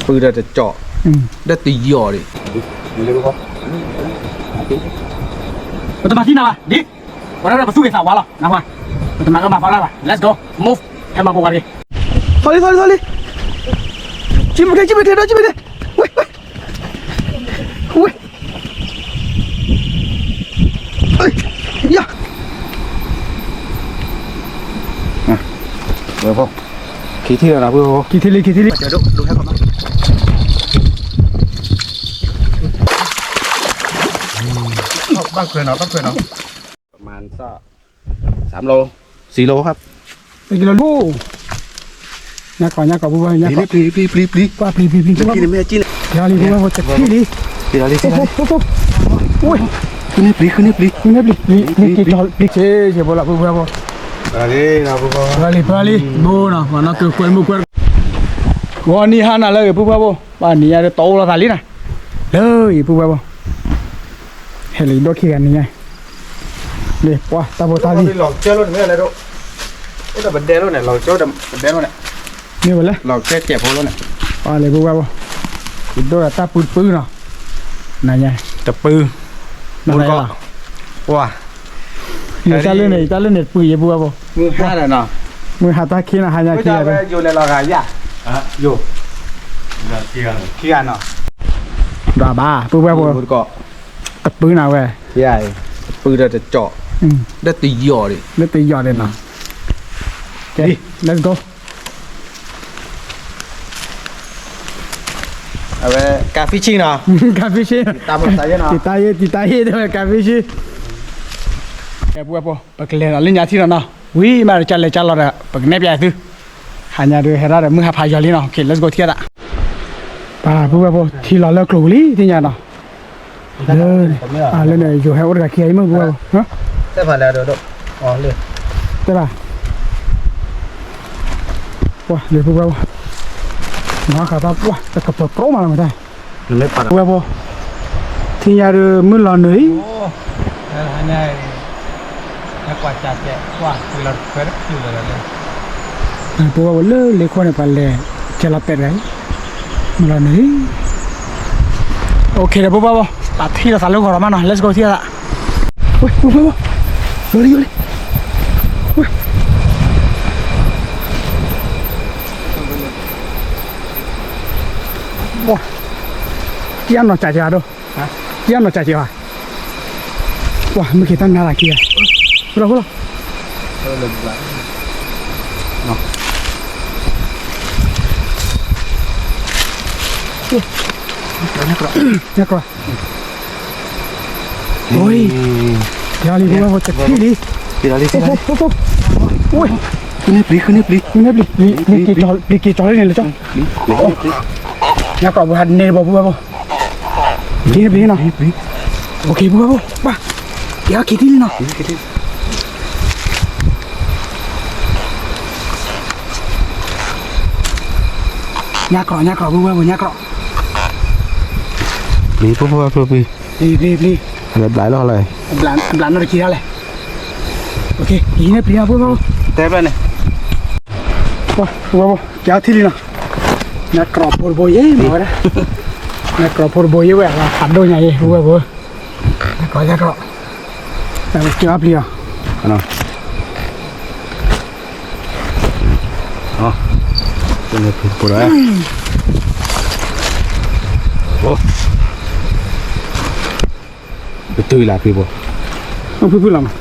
ပုၢ်ဒီးတကၠီၣ်, ဒီးတယီၣ်ဒံး, ပတမၤသံနၤဘၣ်, ဒ်, ပဝဲဒၣ်ပသူၣ်က့ၤသးဝါလီၤ, နဝဲ, ပတမၤကမၤဖီလာ်ဘၣ်, let's go, move, ဟဲမၤပိာ်ဝဲတက့ၢ်, သီလံ သီလံ သီလံ, ကံမ့ၢ်ထဲ ကံမ့ၢ်ထဲ ဒီး ကံမ့ၢ်ထဲ, ဝဲ, ဝဲ ယၤ, ဝဲဖိ, ခံထံၣ်လီၤဒီး ပုၢ်ဖိ, ခံထံၣ်လံ ခံထံၣ်လံ, ဘၣ်ခွဲးနီၤ ဘၣ်ခွဲးနီၤ, ประมาณสัก สามโล สี่โลครับ, တကံလိၤလံ, ညါကီး ညါကီး ပုၢ်ဖိ, ပျံၤ ပျံၤ ပျံၤ ပျံၤ, ပျံၤ ပျံၤ ပျံၤ, ပျံၤလံ ပုၢ်ဖိ တထံၣ်လံ, ပျံၤလံ ပျံၤလံ, ဝဲ, ဃုန့ၢ်ပျံၤ ဃုန့ၢ်ပျံၤ, ဃုန့ၢ်ပျံၤ ပျံၤ ပျံၤ ပျံၤ ဆ့ဆ့ဖိလီၤ ပုၢ်ဖိ, ပျံၤလံ ပျံၤလံ, ဘိနီၤ ပှၤနီၢ်ကၢၤကွဲမုၢ်ကွဲ, ဂီၤနံၤဟါနၤလၢအဂ့ၤ ပုၢ်ဖိ, ဘၣ်နံၤညါဒီးတီအိၣ်လီၤသးလံနၤ, လၢအံၤ ပုၢ်ဖိ, ဟဲလၢယဒီၣ်ခံဂၤနံၤညါ, လၢပှၤတၢ်ဖိတၢ်လံၤ, လီၤကၢလိာ်န့ၣ်မ့ၢ်လဲၣ်ဒိၣ်, အိၣ်ဒီးပဒဲလိာ်န့ၣ် လီၤကၢဒီးပဒဲလိာ်န့ၣ်, မ့ၢ်ဝဲလဲၣ်, လီၤကၢကဲးဖိလိာ်န့ၣ်, ပှၤလၢ ပုၢ်ဖိ, ယဒိၣ်ဒီးတၢ်ပူၤတပူၤနီၤ, နၤညါ, တပူၤ, နၤညါလီၤ, ပှၤ ယတၢ်လၢန့ၣ် ယတၢ်လၢန့ၣ်တပူၤယဲ ပုၢ်ဖိ, မုၢ်ဟါဒီးနီၤ, မုၢ်ဟါတၢ်ခံနၤ ဟါညါခံဂၤ, ယိၤလဲၤလီၤဂာ်ယၤ, ယိၤ, ခံဂၤနီၤ, ဒီးဘၣ် ပုၢ်ဖိ, တပူၤနၤဝဲ, တပူၤဒီးတကၠီၣ်, ဒီးတယီၣ်ဒံး, လၢတယီၣ်ဒံးနီၤ, ကဲ let's go, အဝဲ ကါ fishing နီၤ, ကါ fishing, တံၤတၢ်ယ့ၣ် တံၤတၢ်ယ့ၣ် တဝဲ ကါ fishing, ကဲ ပုၢ်ဖိ, ပကလဲၤဒီးလၢညါထံၣ်ဒီးနီၤ, ဝံၤမးဒီးကလဲၤကလီၤဒီး ပကနဲၣ်ပျးသု, ဟါညါဒုးဟဲဒၣ်ဒီးမုၢ်ဟါဖးယီၤလံနီၤ, ကဲ let's go ထံၣ်သး, ပှၤ ပုၢ်ဖိ ထံလီၤလၢကျိၤပူၤလံ သ့ၣ်ညါနီၤ, လၢန့ၣ် လၢန့ၣ် ယိၤဟဲအိၣ်တဂၤခံဂၤအံၤမ့ၢ် ပုၢ်ဖိ, တဲဘၣ်, ပှၤလၢ ပုၢ်ဖိ, မၤဃးသးပှၢ် တကပၤကြီမးလီၤမတၤ, ပုၢ်ဖိ, ထံၣ်ညါဒုးမုၢ်လီၤနုာ်အံၤ ပုၢ်ဖိ လၢလ့ခိၣ်န့ၣ် ပှၤလဲၤကဲလီၤပဲာ်တဂၤအံၤ, မုၢ်လီၤနုာ်အံၤ, OK ဒီး ပုၢ်ဖိ, ပထံၣ်လိာ်သးလၢဂီၤဒီးမးနီၤ, let's go ထံၣ်သး, ဝဲ ပုၢ်ဖိ, လီၤလံ လီၤလံ, ဝဲ ပှၤ ကံအနီၢ်ကၠးက့ၤဧါဒိၣ်, ကံအနီၢ်ကၠးက့ၤဧါ, ပှၤ မ့ၢ်က့ၤတၢ်နါလၢက့ၤဧါ, ဃိလီၤ ဃိလီၤ, ညါကြၢး ညါကြၢး, အိ လီၤလံ ပုၢ်ဖိ တထံၣ်လံ, ဝဲ ဃုန့ၢ်ပျံၤ ဃုန့ၢ်ပျံၤ, ဃုန့ၢ်ပျံၤ, ပျံၤက့ၤကၠီၤလံန့ၣ်လၢကၠီ, ညါကြၢး ပုၢ်ဖိ ဟးန့ၢ်တဘီ ပုၢ်ဖိ, ပျံၤန့ၣ်ပျံၤနီၤ, OK ပုၢ်ဖိ ဘၣ်, က့ၤအီၣ်ခံထံၣ်လံနီၤ, ညါကြၢး ညါကြၢး ပုၢ်ဖိ ညါကြၢး, ပျံၤ ပုၢ်ဖိ ပျံၤ ပျံၤ ပျံၤ ပျံၤ, ဘျးလီၤလီၤ, ဘျးနီၢ်တက့ၤဒၣ်လဲၣ်, က့ၤန့ၣ်ပျံၤ ပုၢ်ဖိ, တဲဖျၢၣ်န့ၣ်, ပုၢ်ဖိ က့ၤအီၣ်ထံၣ်လံနီၤ, ညါကြၢးဖိတဘိယဲ မၤဝဲဒၣ်, ညါကြၢးဖိတဘိယဲဝဲ ဖးဒိၣ်ညါယဲ ပုၢ်ဖိ, ညါကြၢး ညါကြၢး, က့ၤအီၣ်ပျံၤအီၤ ပတုၤလၢဖုဘိ, ဖုဖုလီၤမး,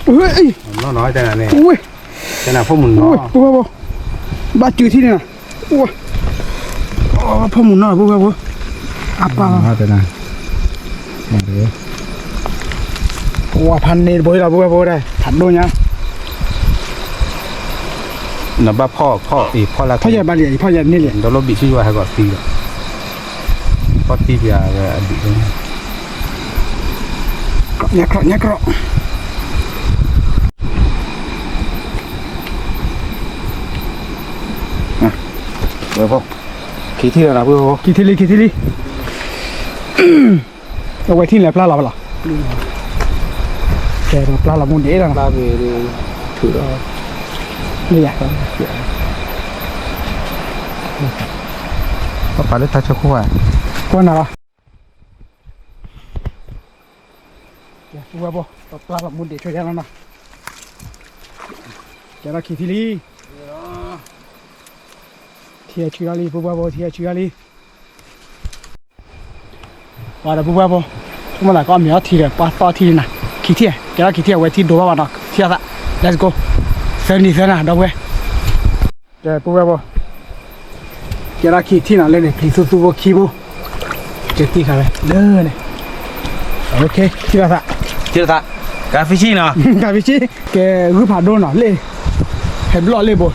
ဝဲ, ဝဲ, ဘၣ်စုထံၣ်န့ၣ်နီၤ, ဝဲ, ဖီမုၢ်နီၤ ပုၢ်ဖိ, အပၢ်, ဝဲ ဖးန့ၢ်တဘိလီၤ ပုၢ်ဖိဒီး ဖးဒိၣ်ညါ, နဘၣ်ဖီၣ် ဖီၣ်အံၤ ဖီၣ်လၢ ဖီၣ်ယဲၢ်ဘၣ်လံ အံၤဖီၣ်ယဲၢ်န့ၢ်လံ ဒီးလီၢ်ဘံးဆူၣ်ယွၤဟဲကီးသံလီၤ, ဖီၣ်သံပၠးဝဲအဒံး, ညါကြၢး ညါကြၢး, ခံထံၣ်လီၤ ခံထံၣ်လံ ခံထံၣ်လံ, အဝဲထံၣ်လဲၤဖျါလီၤဖဲလီၤ, ကဲဒီးပျၢ်လီၤမူဒံးလီၤနီၤ, ပျၢ်ဘ့ၣ်ဒံး, ထုးဒီး, မ့ၢ်ယၤ, ပပာ်လၢထါဆိခိၣ်ဧါ, ကွၢ်နၤလီၤ, ကဲ ပုၢ်ဝဲၢ်ဖိ, ပပျၢ်လီၤမူဒံးဆိယါလီၤနီၤ, ကဲထီၣ်ခံထံၣ်လံ, ထံဆူလီၤလံ ပုၢ်ဝဲၢ်ဖိ, ထံဆူလီၤလံ. ပှၤဒီးပုၢ်ဝဲၢ်ဖိ, ဆိကမိၣ်သးကအီၣ်မ့ၤအီထံဒီး ပှၤသီထံလံနၤ, ခံထံၣ်, ကဲထီၣ်ခံထံၣ် အဝဲထံဒိးဘၣ်ဘၣ်နီၤ, ထံၣ်အသး, let's go, သၢနံၤသၢနၤ ဒီပုၢ်ဝဲၢ်, ကဲပုၢ်ဝဲၢ်ဖိ, ကဲထီၣ်ခံထံၣ်နီၤ လၢန့ၣ် ပျံၤသူသူဖိခံဖိ, ကဲတံၢ်ခါဝဲလၢန့ၣ်, ထံၣ်အသး, ထံၣ်အသး, ကါဖံဆံနီၤ, ကါဖံဆံ, ကဲဂုၢ်ဖးဒိၣ်နီၤ လ့ၣ်, ဟဲဘျီၣ်လ့ၣ်ဘိ,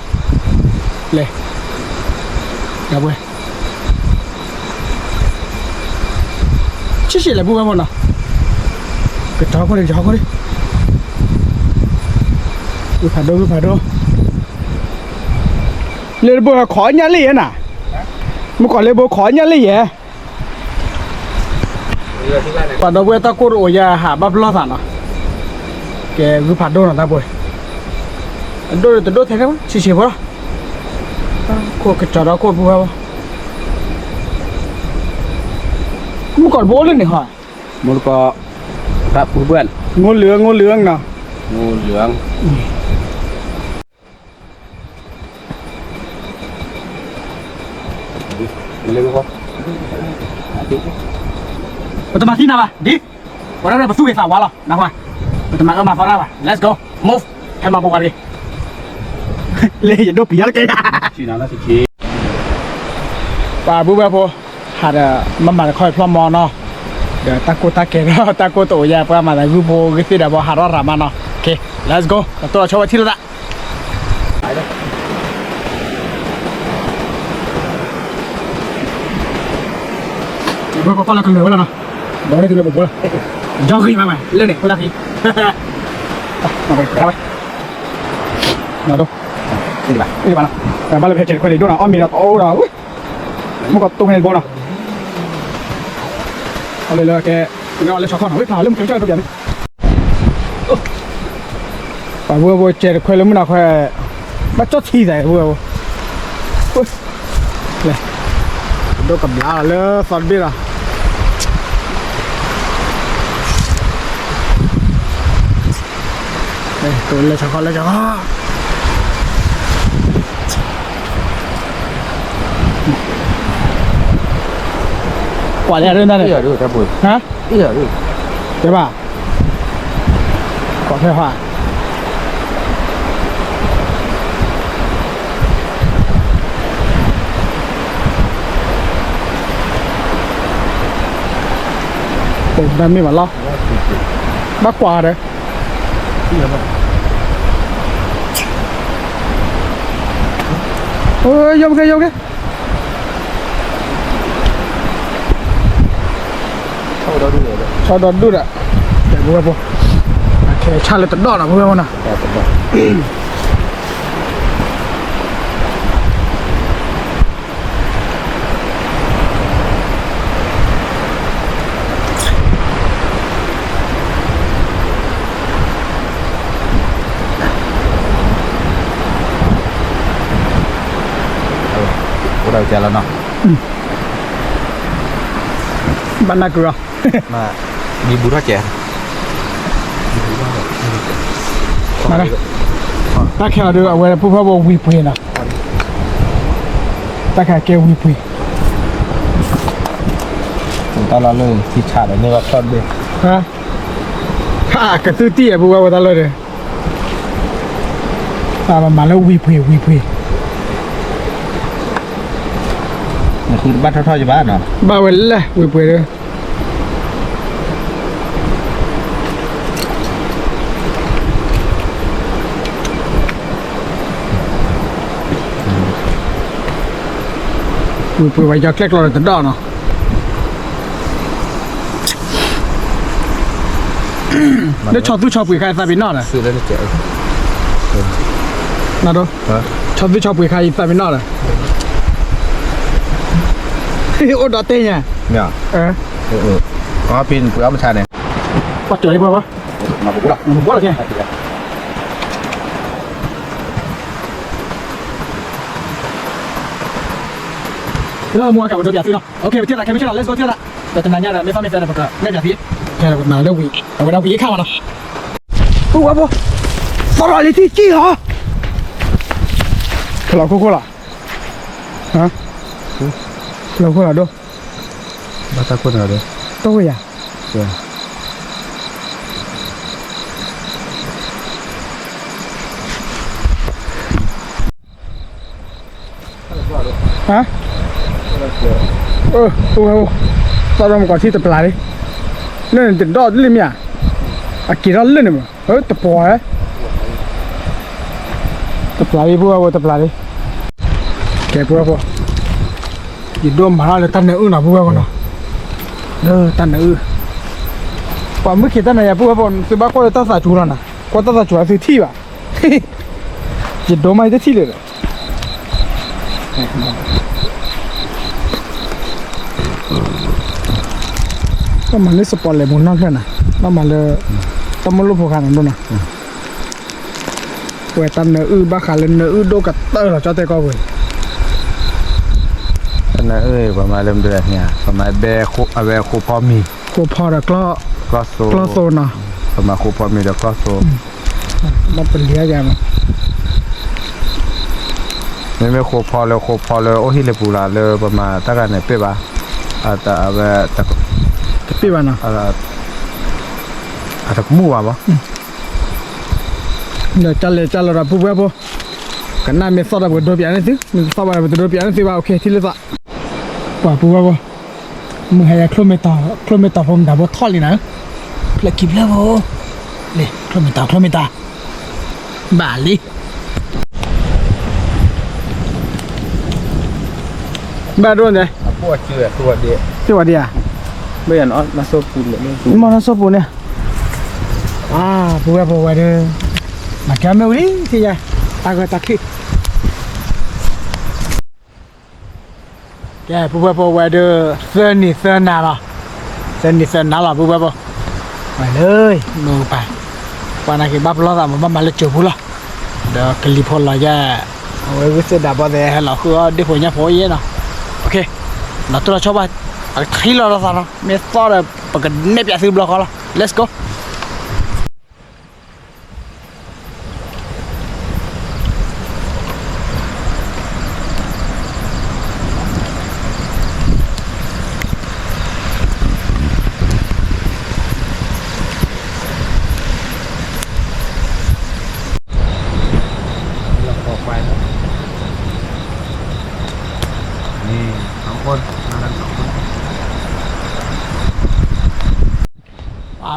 လဲၤ, ဒီပုၢ်ဝဲၢ် ဆံးဆံးလဲၣ် ပုၢ်ဝဲၢ်ဖိနီၤ, ကတီၤခိၣ်လံ ကတီၤခိၣ်လံ, ဂုၢ်ဖးဒိၣ် ဂုၢ်ဖးဒိၣ်, လ့ၣ်တဘိခိးညၣ်လ့ၣ်ယဲနၤ, မုၢ်ကီးလ့ၣ်ဘိခိးညၣ်လ့ၣ်ယဲ, ပှၤဒီပုၢ်ဝဲၢ် တၢ်ကိၢ်တအိၣ်ယဲ ဟးဘၣ်ပလီၢ်သးနီၤ, ကဲဂုၢ်ဖးဒိၣ်နီၤ တၢ်ဘိ, အဒိၣ်တဒိၣ်ထဲထဲ ဆံးဆံးဖိလီၤ, ခိၣ်ကတီၤဒီးခိၣ် ပုၢ်ဝဲၢ်ဖိ, မုၢ်ကီးတဘိအိၣ်လၢန့ၣ်ဟီ, မုၢ်ကီး, တၢ်ပုၢ်ဝဲၢ်, ငိုလၢ ငိုလၢနီၤ, ငိုလၢ ပတမၤသံနၤဘၣ် ဒ်, ဝဲဒၣ်ပသူၣ်ဂ့ၤသးဝါလီၤ နၢ်ဟူ, ပတမၤအၢမၤသီတၢ်ဘၣ် let's go, move, ဟဲမၤပဝဲတဂ့ၤ, လၢယဒိၣ်ပံၤယါတက့ၢ်, ပှၤပုၢ်ဝဲၢ်ဖိ, ဟးဒီး မၤမၤတခီဖျီမီၤနီၤ, ဒီးတၢ်ကိၢ်တၢ်ကဲၤဒီး တၢ်ကိၢ်တအိၣ်ယဲ ပှၤမၤသးဂုၢ်ဖိဂ့ၤသ့ၣ်ဒီး ပှၤဟးထီၣ်ရၤမးနီၤ, okay, let's go, ကတိၤဆိဝဲထံၣ်လိာ်သး ဘၣ်ကီၢ်လၢကလၢာ်ဝဲလီၤနီၤ, ဒီးန့ၣ်တုၤလၢပပူၤလီၤ, ဒီဂ့ၤမးဝဲ လၢန့ၣ် ဖိသၣ်သံ, ဝဲ, ဘၣ်လၢဖဲဆဲးတခွဲလံာ်ဒိၣ်နီၤ အီၣ်မ့ၤဒီးတအိၣ်ဒီး, မုၢ်ကီးတိၢ်ဖဲန့ၣ်တဘိနီၤ, အီၣ်လၢလၢကဲ, လၢဆီခီနီၤ ဝဲဖျါလၢမုၢ်ကီးကၢ်တပျးန့ၣ် ပှၤပုၢ်ဝဲၢ်ဖိ ဆဲးတခွဲလၢမုၢ်နၤခွဲ, ဘၣ်ကၠီၣ်ထံသး ပုၢ်ဝဲၢ်ဖိ, လဲၤ, ဒိၣ်ကဘျါလီၤလၢသီတဘ့ၣ်လီၤ, လဲၤဆီခီ လဲၤဆီခီ, ကွၢ်လၢအရ့ၣ်နၢ်န့ၣ်, တဲဘၣ်, ကွၢ်ဖဲဟါ တၢ်မ့ၢ်ဘၣ်လီၤ, ဘၣ်ကွၢ်ဒီး, ယိၣ်က့ၤ ယိၣ်က့ၤ, ဆီဒီဒူၣ်ဒီး, ပုၢ်ဝဲၢ်ဖိ, အခဲဆၣ်လၢတဒီၣ်နီၤ ပုၢ်ဝဲၢ်ဖိနီၤ. အိၣ်ဒၣ်ကလီၤနီၤ, ဘၣ်နၢ်ကုၤလီၤ, မ့ၢ်ဘူးထီၣ်ကဲး, တၢ်ခဲအံၤဒီး အဝဲပုၢ်ဝဲၢ်ဖိဝံၤပှ့ၤနီၤ, တၢ်ခဲအံၤကဲဝံၤပှ့ၤ, တၢ်လီၢ်လၢထံဆးဒီးန့ၢ်ဘၣ်ဖျီၣ်တဘ့ၣ်, ကသုတံၢ်အပုၢ်ဝဲၢ်ဖိတၢ်လီၢ်ဒီး ပမၤလၢဝံၤပှ့ၤဝံၤပှ့ၤ, နဃုတဘၣ်ထီၣ်ထီၣ်ယဘၣ်နီၤ, ဘၣ်ဝဲလဲၣ်ဝံၤပှ့ၤဒီး ဝံၤပှ့ၤဝဲယီၤကျဲၣ်ကျီဒီးတဒီၣ်နီၤ, လၢဆီသူဆီပှ့ၤခါအံၤသးပ့ၤနီၣ်ဒီး, နဒိ, ဆီသူဆီပှ့ၤခါအံၤသးပ့ၤနီၣ်ဒီး, အိၣ်ဒီးတဲညါ, အဖံနပှ့ၤအီၣ်မဆါန့ၣ်, ပှၤကၠီၤလံပှၤဘၣ် မ့ၢ်ဘၣ်လီၤ, မ့ၢ်ဘၣ်လီၤ, လၢမူအကဝဲဒိပၠးသုလီၤ, ပထံၣ်သးခဲမုၢ်ဆ့ၣ်လီၤ, let's go ထံၣ်သး, ဒီးတနၤညါဒီး မ့ၢ်သီမ့ၢ်သဲဒီး ပကနဲၣ်ပၠးသု, ပကမၤလၢဝံၤ, အဝဲဒၣ်ဝံၤအခါမးနီၤ, ပူဝဲဖိ, သီရီလံထံၣ်ကံၢ်လီၤ, ဖဲလီၤခိၣ်ခိၣ်လီၤ, ဖဲလီၤခိၣ်လီၤဒိၣ်, ဘၣ်တၢ်ခိၣ်နၤဒိၣ်, တဝဲယၤ ဟါ, အိၣ်, သီၣ်ဒီမကွၢ်ထံတပျၢ်လံ, လၢန့ၣ်တဒီလၢမ့ၢ်ဧါ, အက့ၤထီၣ်လၢန့ၣ်မး, တပှီၤ, တပျၢ်လံ ပူဝဲဖိ တပျၢ်လံ, ကဲ ပူဝဲဖိ, ယဒိးမၤထီၣ်လၢတၢ်နၢအုၣ်နီၤ ပူဝဲဖိနီၤ, လၢတၢ်နၢအုၣ်, ပှၤမုၢ်ခံးတၢ်နၢယၤ ပူဝဲဖိ သုဘၣ်ကွၢ်လၢတၢ်သးစူၤလီၤနီၤ, ကွၢ်တၢ်သးစူၤအသုထံၣ်ဘၣ် ယဒိးမးယတထံၣ်လၢၤဒီး, ဘၣ်မၤလၢစပီးလဲၤပူၤနီၢ်ဖျၢၣ်နၤ, ဘၣ်မၤလၢ တၢ်မိၣ်လိၣ်ဖိခါနၤဒိၣ်နၤ, ဝဲတၢ်နၢအုၣ်ဘၣ်ဃးလၢနၢအုၣ်ဒိၣ်ကတၢၢ်လီၤ ကၠီတဲကီၢ်ပူၤ, တၢ်နၢအုၣ် ပှၤမၤလၢမတၤန့ၣ် ပမၤဘဲ အဝဲဃိဖီမံၤ, ဃိဖီဒီး ကျီၢ်သိနီၤ, ပမၤဃိဖီမံၤဒီးကျီၢ်သိ ဘၣ်ပလံၤယၤမး, မ့မ့ၢ်ဃိဖီလၢ ဃိဖီလၢအိၣ်ဟံၣ်လၢပူၤလီၤ လၢပမၤတၢ်ဂၤန့ၣ် ပ့ၢ်ဘၣ်, အဝဲ တပ့ၢ်ဘၣ်နီၤ, အတကမူၣ်ဘၣ်ဘၣ်, ဒီးကလဲၤကလီၤဒီး ပူဝဲဖိ, ကနၣ်မ့ၢ်သီၣ်ဒီးပကဒိးပၠးန့ၢ်သု, မ့ၢ်တသီၣ်ဘၣ်ဒီးပတဒိးပၠးန့ၢ်သုဘၣ်, အိၣ်ခ့ ထံၣ်လၢသး, ပှၤပူဝဲဖိ မုၢ်ဟါယၤ ချိၣ်မ့ၢ်တီၤဖိမတၤဘိထီၣ်လံနၤ, ဖျၢၣ်ခံဖျၢၣ်ဖိ, လံ ချိၣ်မ့ၢ်တီၤ ချိၣ်မ့ၢ်တီၤ, ဘၣ်လံ, ဘၣ်ဒိၣ်န့ၣ်, သ့ဝဲဒၣ်ဧါ, မ့ၢ်နီၢ်ဆိပူၤန့ၣ်, ပူဝဲဖိဝဲဒီး, မၤကဲမ့ၢ်ဝံၤလံ ထံၣ်ယၤ, တၢ်ဂၢၢ်တၢ်ချံ ကဲ ပူဝဲဖိဝဲဒီး သၢနံၤသၢနၤလီၤ, သၢနံၤသၢနၤလီၤ ပူဝဲဖိ, ဝဲလၢ မိၢ်ပၢ်, ပှၤနာ်က့ၤဘၣ်ပလီၢ်သးမး ဘၣ်မၤလၢကၠိပူၤလီၤ, ဒီးကလံၤဖိလီၤယဲ, အဝဲဂုၢ်သ့ၣ်ဒၣ်ဘီသဲးဟဲလီၤဃုအီၣ်ဒ့ၣ်ဖိညၣ်ဖိယဲနီၤ, လီၤတိၢ်လီၤဆီဘၣ်, အကထံၣ်လီၤလီၤသးနီၤ မ့ၢ်သီၣ်ဒီး ပကနဲၣ်ပၠးသုဘျီဃီလီၤ let's go.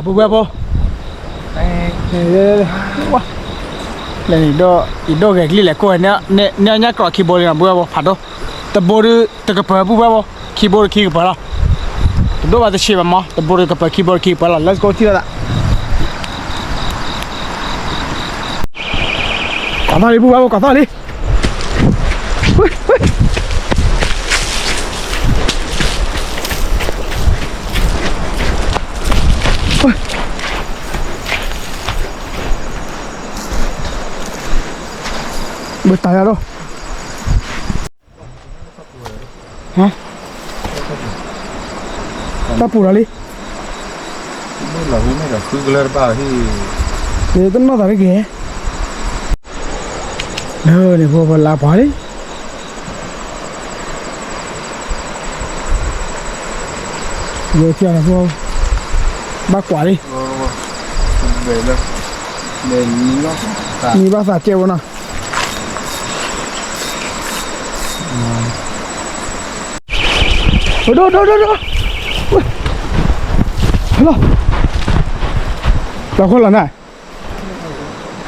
ပူဝဲဖိ, လဲၤန့ၣ်ဒီး ယဒိၣ်ဂဲၤကလံၣ်လဲၤကိၢ်ဝဲ, န့ၢ်ညါကြီးခံဘိလံနီၤ ပူဝဲဖိ ဖးဒိၣ်, တဘိဒုးတကပၤ ပူဝဲဖိ, ခံဘိဒီးခံကပၤလီၤ, တဒိၣ်ဘၣ်တဆံးဘၣ်မး တဘိဒီးကပၤ ခံဘိဒီးခံကပၤလီၤ let's go ထံၣ်လိာ်သး ကီၤသီၣ်လံ ပူဝဲဖိ ကီၤသီၣ်လံ, ဘၣ်တၢ်ယၤဒီး တၢ်ပူၤလီၤလံ, တနီၣ်သးတက့ၢ်, လၢန့ၣ်ဖိဖိလါပှၤလံ, ယထံၣ်ဖိ, ဘၣ်ကွၢ်လံ, မံဘၣ်သးကဲဝဲနီၤ ဒိၣ်ဒိၣ်ဒိၣ်ဒိၣ်, ဟဲလီၤ, လီၤခိၣ်လီၤနၤ,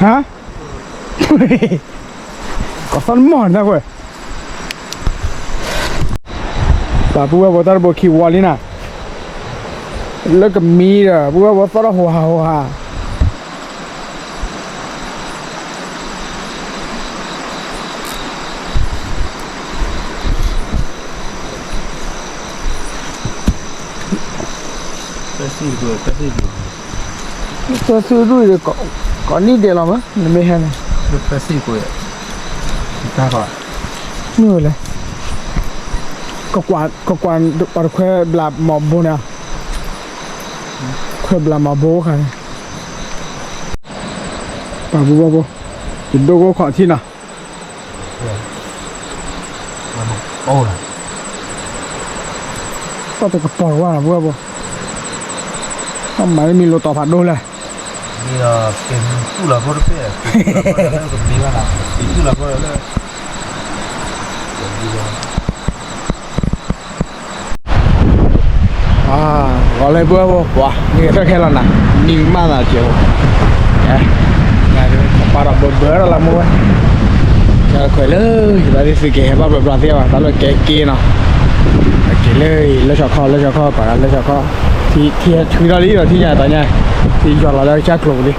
ဟါ, ကီၤသီၣ်မီၢ်နကွၢ်, ပှၤပူဝဲဖိတၢ်တဘိခံဝီလံနၤ, လၢကမံဒီး ပူဝဲဖိသီၣ်ထီၣ်ဟိဟးဟိဟး တၢ်သံၣ်တကျိၤ တၢ်သံၣ်တကျိၤ တၢ်သုးဒူၣ်အံၤ ကိးနံၣ်ဒဲးလီၤမး နမ့ၢ်ဟဲန့ၣ်, မ့ၢ်ဝဲလဲၣ်, ကကွၢ် ကကွၢ်ပှၤတခွဲဘျးမီၤဘိန့ၣ်, ခွဲဘျးမီၤဘိအိၣ်ခါန့ၣ်, ပှၤဖုဝဲၢ်ဖိ, ယဒိၣ်ကိၢ်ခီၣ်ထံနီၤ တၢ်တကပီၤတဝါနီၤ ဖုဝဲၢ်ဖိ, အမၤလၢမံၤလိာ်တီၤဖးဒိၣ်လဲၣ်, ဂီၤလၢဖုဝဲၢ်ဖိ ပှၤ မ့ၢ်ကထၢၣ်ခဲလီၤနၤ, နံၤမးသးကဲးဖိ, ပာ်ဒီးဘၢဘၢဒီးလၢမ့ၢ်ဝဲ, ကခွဲးလၢ ယသးသ့ၣ်သုကဟဲဘၣ်ဘျီဘျီသ့ၣ်ဘၣ် တၢ်လၢကဲက့နီၤ, က့ၤလၢ လၢဆီခီ လၢဆီခီ ပှၤလၢဆီခီ, ထံ ထံထုးထီၣ်လံဒီး ထံညါတၢ်ညါ, ထံယွၤလီၤလၢကစၢ်ကျိၤပူၤလံ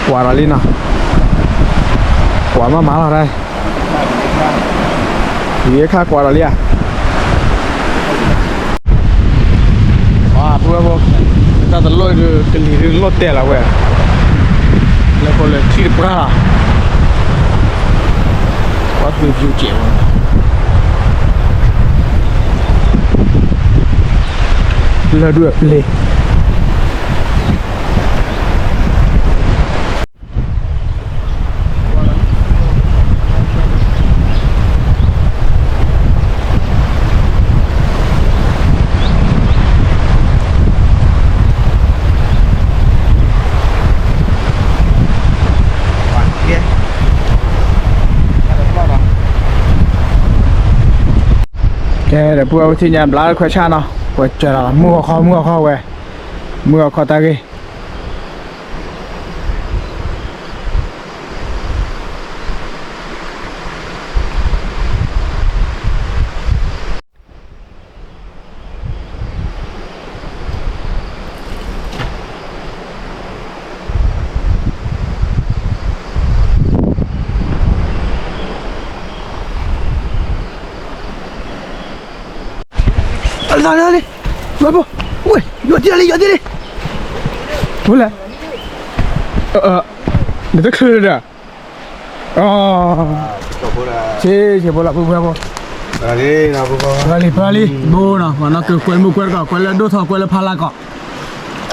ကွၢ်ဒီးလံနီၤ, ကွၢ်မးမးလီၤတၢ်, ယခါကွၢ်ဒီးလံဧါ, ပှၤဖုဝဲၢ်ဖိ, တၢ်တလိၣ်ဒုး ကလံၤဒုးလိၣ်တဲာ်လီၤဝဲ, လၢခိလၢထံတပှၢ်လီၤ, ပှၤသုးယူၤကဲးဝဲ, လၢဒွဲၣ်ပျ့ၤ ကဲ ဒီးပုၢ်ဝဲၢ်ဖိ ထံၣ်ညါဘျါလၢခွဲးဆၣ်နီၤ, ပှၤစၢၤလီၤ မုၢ်ဂီၤခီ မုၢ်ဂီၤခီဝဲ, မုၢ်ဂီၤခီတၢ်ဂ့ၢ် လီၤလံ, ဝဲဖိ, ဝဲ, ယွၤတံၢ်လံ ယွၤတံၢ်လံ, ဝဲလဲၣ်, နတချုးဒီး, ဆ့ဆ့ဖိလၢပုၢ်ဝဲၢ်ဖိ, ပှၤလံ ပှၤလံ ဘိနီၤ, ပှၤနီၢ်ကၢၤကွဲမုၢ်ကွဲတကီၢ် ကွဲလၢဒိၣ်ထီၣ်ကွဲလၢဖးလၢကီၢ်,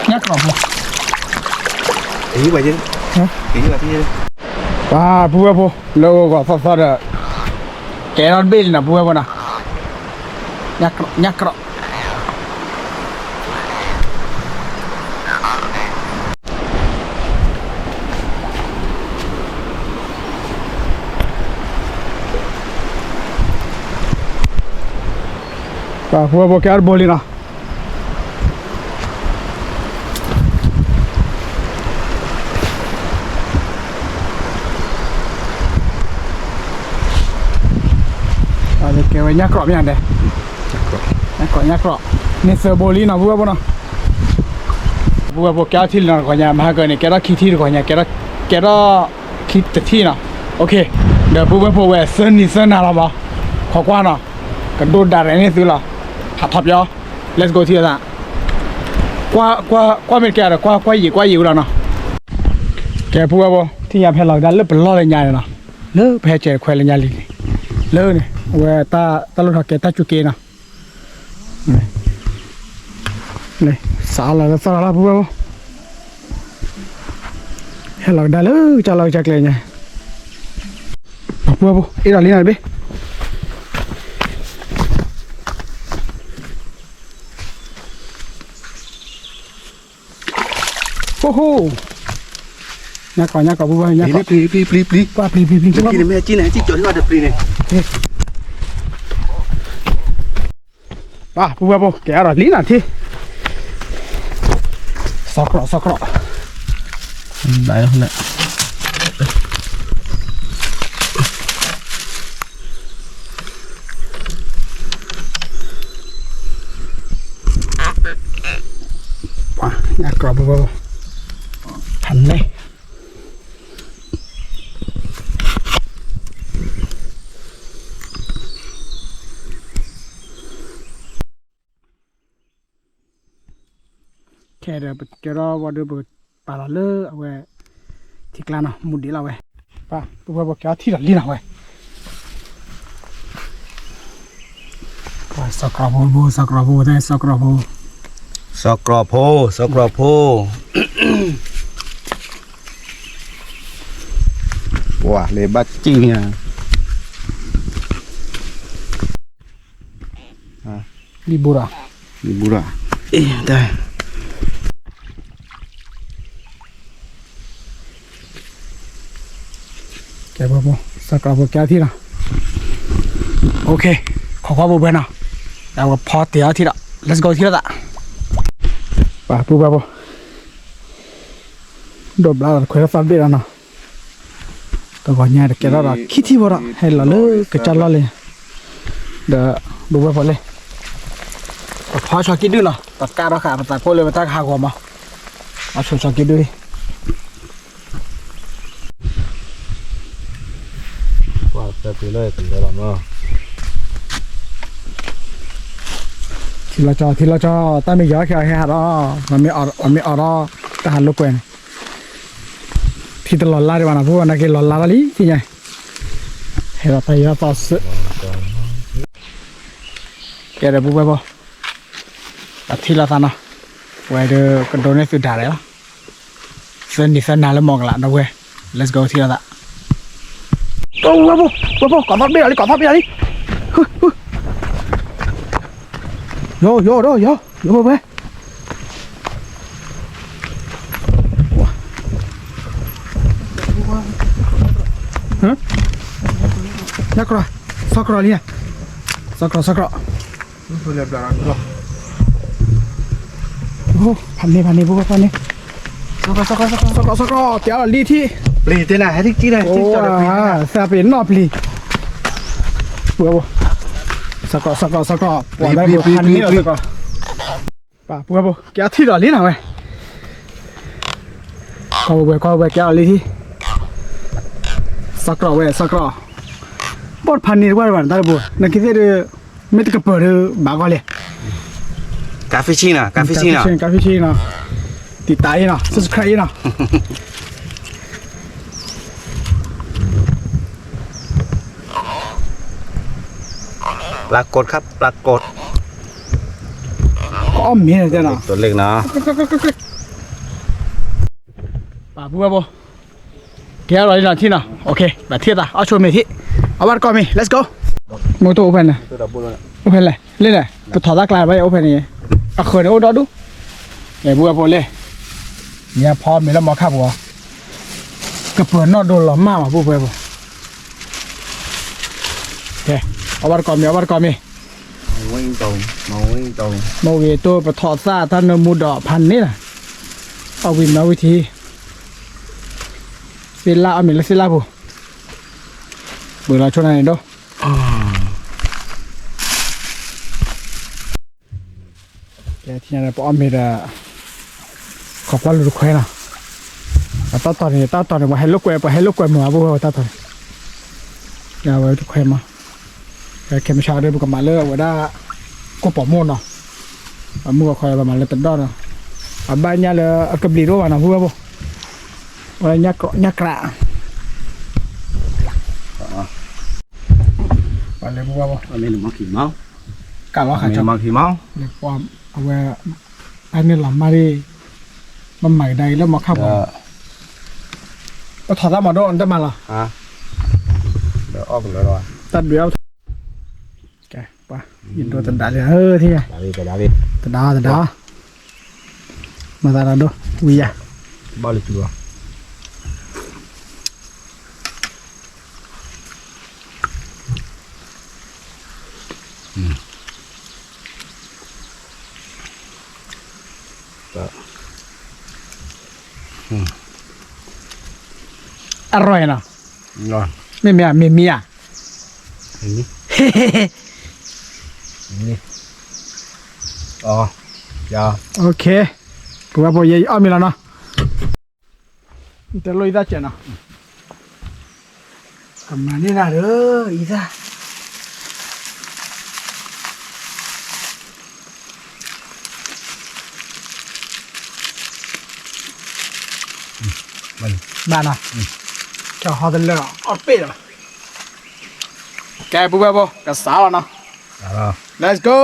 ညၣ်ကြီၣ်ဖိ, ပှၤပုၢ်ဝဲၢ်ဖိ လၢဂီၤသီသီဒီး ကဲထီၣ်တဘ့ၣ်လံနီၤ ပုၢ်ဝဲၢ်ဖိနီၤ, ညၣ်ကြီၣ် ပှၤပုၢ်ဝဲၢ်ဖိ ကဲထီၣ်တဘိလံနီၤ, ကဲဝဲညၣ်ကြီၣ်မ့ၢ်ဒဲး, ညၣ်ကြီၣ် ညၣ်ကြီၣ်, န့ၢ်သၢဘိလံနီၤ ပုၢ်ဝဲၢ်ဖိနီၤ, ပုၢ်ဝဲၢ်ဖိ ကဲထီၣ်ထံလံနီၤ တဂီၤညါ မဟါကၢန့ၣ် ကဲထီၣ်ခံထံတဂီၤညါ ကဲထီၣ် ကဲထီၣ်ခံတထံနီၤ, အိၣ်ခ့, ဒီးပုၢ်ဝဲၢ်ဖိဝဲ သၢနံၤသၢနၤလီၤမး, ခိးကွၢ်နီၤ, ကဒိၣ်ဒၣ်ရဲၣ်န့ၢ်သုလီၤ, ဟးထီၣ်ပၠီ, let's go ထံၣ်သး, ကွၢ် ကွၢ် ကွၢ်မ့ၢ်တကဲဒီး ကွၢ် ကွၢ်ယံာ် ကွၢ်ယံာ်ဝဲလီၤနီၤ, ကဲပုၢ်ဝဲၢ်ဖိ ထံၣ်ညါဖဲလီၤကဒါလၢပလီၢ်လၢညါန့ၣ်နီၤ, လၢပဟဲကဲးတခွဲးလၢညါလံန့ၣ်, လၢန့ၣ် အဝဲတၢ် တၢ်လိၣ်ထီၣ်ကဲတၢ်စူၢ်က့နီၤ စးလီၤလၢသီၣ်လီၤ ပုၢ်ဝဲၢ်ဖိ, ဟဲလီၤကဒါလၢကစၢ်လီၢ်ကစၢ်ကျဲညါ, ပုၢ်ဝဲၢ်ဖိ အ့ၣ်ဒီးလံနၤတဘ့ၣ်, ဟိဟိ, ညၣ်ကြီၣ် ညၣ်ကြီၣ် ပုၢ်ဝဲၢ် ညၣ်ကြီၣ်, ပျံၤ ပျံၤ ပျံၤ ပျံၤ, ပှၤပျံၤ ပျံၤ ပျံၤ ပှၤ, ပှၤပုၢ်ဝဲၢ်ဖိ ကဲအါဒီး လံနၤထံ, စီၤကြီၣ် စီၤကြီၣ်, ဘၣ်လၢ ပှၤ ညၣ်ကြီၣ် ပုၢ်ဝဲၢ်ဖိ, ဖးန့ၣ် ခဲဒီးပကၢထီၣ်ဝံၤဒီး ပကပာ်လီၤလၢအဝဲ ထံကျါနီၤ မူဒံးလီၤဝဲ. ပှၤ ပုၢ်ဝဲၢ်ဖိ ကဲထီၣ်ထံၣ်ဒီးလံနီၤဝဲ. ပှၤ စီၤကြီဖိ ဖိ စီၤကြီဖိ တဲ စီၤကြီဖိ စီၤကြီဖိ စီၤကြီဖိ ပှၤ လၢဘၣ်စံၣ်ညါ လံာ်ဘိဒီး လံာ်ဘိဒီး အ့ တၢ် ကဲ ဖိ ဖိ စီၤကြီဖိ ကဲထီၣ်ထံၣ်လီၤ. OK, ခိးကွၢ် ပုၢ်ဝဲၢ်နီၤ, အဝဲဖီတ့ၢ်အီထံၣ်ဒီး let's go ထံၣ်လိာ်သး. ပှၤ ပုၢ်ဝဲၢ်ဖိ ဒိးဘျါလီၤ တခွဲးသီၣ်တဘ့ၣ်လီၤနီၤ. တဂီၤညါတကဲထီၣ်ဒီး ခံထံၣ်ဖိဒီး ဟဲလီၤလၢကစၢ်လီၢ်လံ, ဒီး ပုၢ်ဝဲၢ်ဖိလံ, ပဖီဆီကံဒုၣ်နီၤ, ပကးထီၣ်ဃာ် ပသးခိၣ်လၢပတၢ်ကဟးဂီၤမး, အဆိဆီကံဒုၣ် ထံလီၤကၠီ ထံလီၤကၠီ, တၢ်မ့ၢ်ယီၤခဲအီၤဟဲဟးဒီး, မ့ၢ်အီၤဒီး တၢ်ဟးလိာ်ကွဲန့ၣ်, ထံတလီၤလါဒံးဘၣ်နီၤ ပုၢ်ဝဲၢ် နာ်က့လီၤလါလီၤလံ သ့ၣ်ညါ, ဟဲဒီးတၢ်ယီၤသီစၢၤ, ကဲဒီး ပုၢ်ဝဲၢ်ဖိ အထံၣ်လိာ်သးနီၤ, ဝဲဒၣ်ကဒိးန့ၢ်သုဒၣ်လဲာ်လီၤ, သၢနံၤသၢနၤလၢမီၢ်ကလး ဒီပုၢ်ဝဲၢ်, let's go ထံၣ်လိာ်သး. ဝဲဖိ ဝဲဖိ ကိးသီၣ်တဘ့ၣ်လီၤလံ ကိးသီၣ်တဘ့ၣ်လီၤလံ, ယီၤ ယီၤဒီး ယီၤ ယီၤ ပုၢ်ဝဲၢ် ဟါ, စီၤကြီ စီၤကြီလံ, စီၤကြီ စီၤကြီ, ဖးန့ၢ် ဖးန့ၢ် ပုၢ်ဝဲၢ် ဖးန့ၢ်, စီၤကြီ စီၤကြီ ကဲလီၤလံထံၣ်, ပျံၤတ့ၢ်နၤ ဟဲထံၣ်တံၢ်နၤ, သးပ့ၤနီၣ်ပျံၤ, ပုၢ်ဝဲၢ် စီၤကြီ စီၤကြီ စီၤကြီ, ပှၤလၢပဖးန့ၢ်လီၤ စီၤကြီ ပှၤ ပုၢ်ဝဲၢ်ဖိ ကဲထီၣ်ထံၣ်ဒီးလံနီၤဝဲ, ကွၢ်ဝဲ ကွၢ်ဝဲ ကဲထီၣ်လံထံၣ်, စီၤကြီဝဲ စီၤကြီ, ဘီၣ်တဖးန့ၢ်တဝဲဘၣ် တၢ်တဘိ နကသ့ၣ်ဒီး မ့ၢ်တကပၢၤဒီး ဘၣ်ဂီၢ်လဲၣ်, ကါ fishing နီၤ ကါ fishing နီၤ ကါ fishing နီၤ, တံာ်တာ်အံၤနီၤ subscribe အံၤနီၤ ปรากฏครับ ปรากฏ, အီၣ်မ့ၤတဲနီၤ ตัวเล็กเนาะ, ပှၤ ပုၢ်ဝဲၢ်ဖိ ကဲထီၣ်လံနီၤထံၣ်နီၤ, OK ဘၣ်ထံၣ်သး အီၣ်ဆိမ့ၤထံၣ်, အဝဲတကိးမ့ၤ let's go, မ့ၢ်တအိၣ်ဖဲန့ၣ်, အိၣ်ဖဲလဲၣ်, လၢလဲၣ် ပထီၣ်သၣ်ကျါဘၣ် အိၣ်ဖဲန့ၣ်, အဃၢၤန့ၣ်အိၣ်ဒီဒူၣ်, ကဲ ပုၢ်ဝဲၢ်ဖိလဲၣ်, ညါဖီမ့ၤလၢမီခါပူၤ, ကပၢၤနီၣ်ဒိလီၤမၢ်မး ပုၢ်ဝဲၢ်ဖိ ကဲ, အဝဲတကိးမ့ၤ အဝဲတကိးမ့ၤ, မ့ၢ်ဝံၤတိၢ်ပထီၣ်သၣ်တၢ်နၢမူဒီးဖးန့ၢ်လီၤ, အီၣ်ဝံၤမၤဝံၤထံ, သ့ၣ်လၣ်အီၣ်မ့ၤလၢသ့ၣ်လၣ်ပူၤ, ဘုးလီၤဆိန့ၣ်ဒီး ကဲ ထံၣ်ညါဒီး ပအီၣ်မ့ၤဒီး ခိးကွၢ်လူၤတခွဲနီၤ, အတၢ်တီၤန့ၣ် တၢ်တီၤန့ၣ် ပှၤဟဲလိာ်ကွဲ ပှၤဟဲလိာ်ကွဲမုာ်အပူၤဝဲတၢ်တီၤန့ၣ်, ယဝဲတခွဲမး, ခဲမုၢ်ဆါဒီး ပကမၤလၢအဝဲဒၣ် ကိၢ်ပီးမိၢ်နီၤ, အမုၢ်အခီဒီး ပမၤလၢတဒီၣ်နီၤ, အဘၣ်ညၣ်လၢအကဘျံးတအိၣ်ဘၣ်နီၤ ပုၢ်ဝဲၢ်ဖိ, ဝဲညၣ်ကြး ပှၤလၢပှၤ မ့ၢ်မီၢ်ခံမီၢ်, ကၢ်လီၤခါ မ့ၢ်မီၢ်ခံမီၢ်, လၢပှၤအဝဲ ဖဲန့ၣ်လီၤမၢ်ဒံး, ပမၤကဒါအံၤလၢမီၢ်ခါပူၤ, ပထီၣ်သၣ်မီၢ်ဒိၣ် နတမၤလီၤ, ဒီးအီၣ်ကလၢာ်လီၤ, တၢ်ဒုးအီၣ်, ကဲ ပှၤ ယဒိတဒါလံ ဟၢထံၣ်, တဒါ တဒါ မၤသးဒီးဒိ ဝံယၤ ဘၣ်လၢတူၤလီၤ အရၢၢ်နီၤ, မ့မ့ၢ်ဧါ မ့မ့ၢ်ဧါ, ပဝဲဖိယဲအီၣ်မ့ၤလီၤနီၤ, တလိၣ်အံသၣ်စဲးနီၤ, ကမၤန့ၢ်နၤဒီး အံသၣ် ကဲ ဘၣ်နီၤ, ကဟီတလၢအီၣ်ပ့ၣ်လီၤ, ကဲ ပူဝဲဖိ ကစးလီၤနီၤ, Let's go,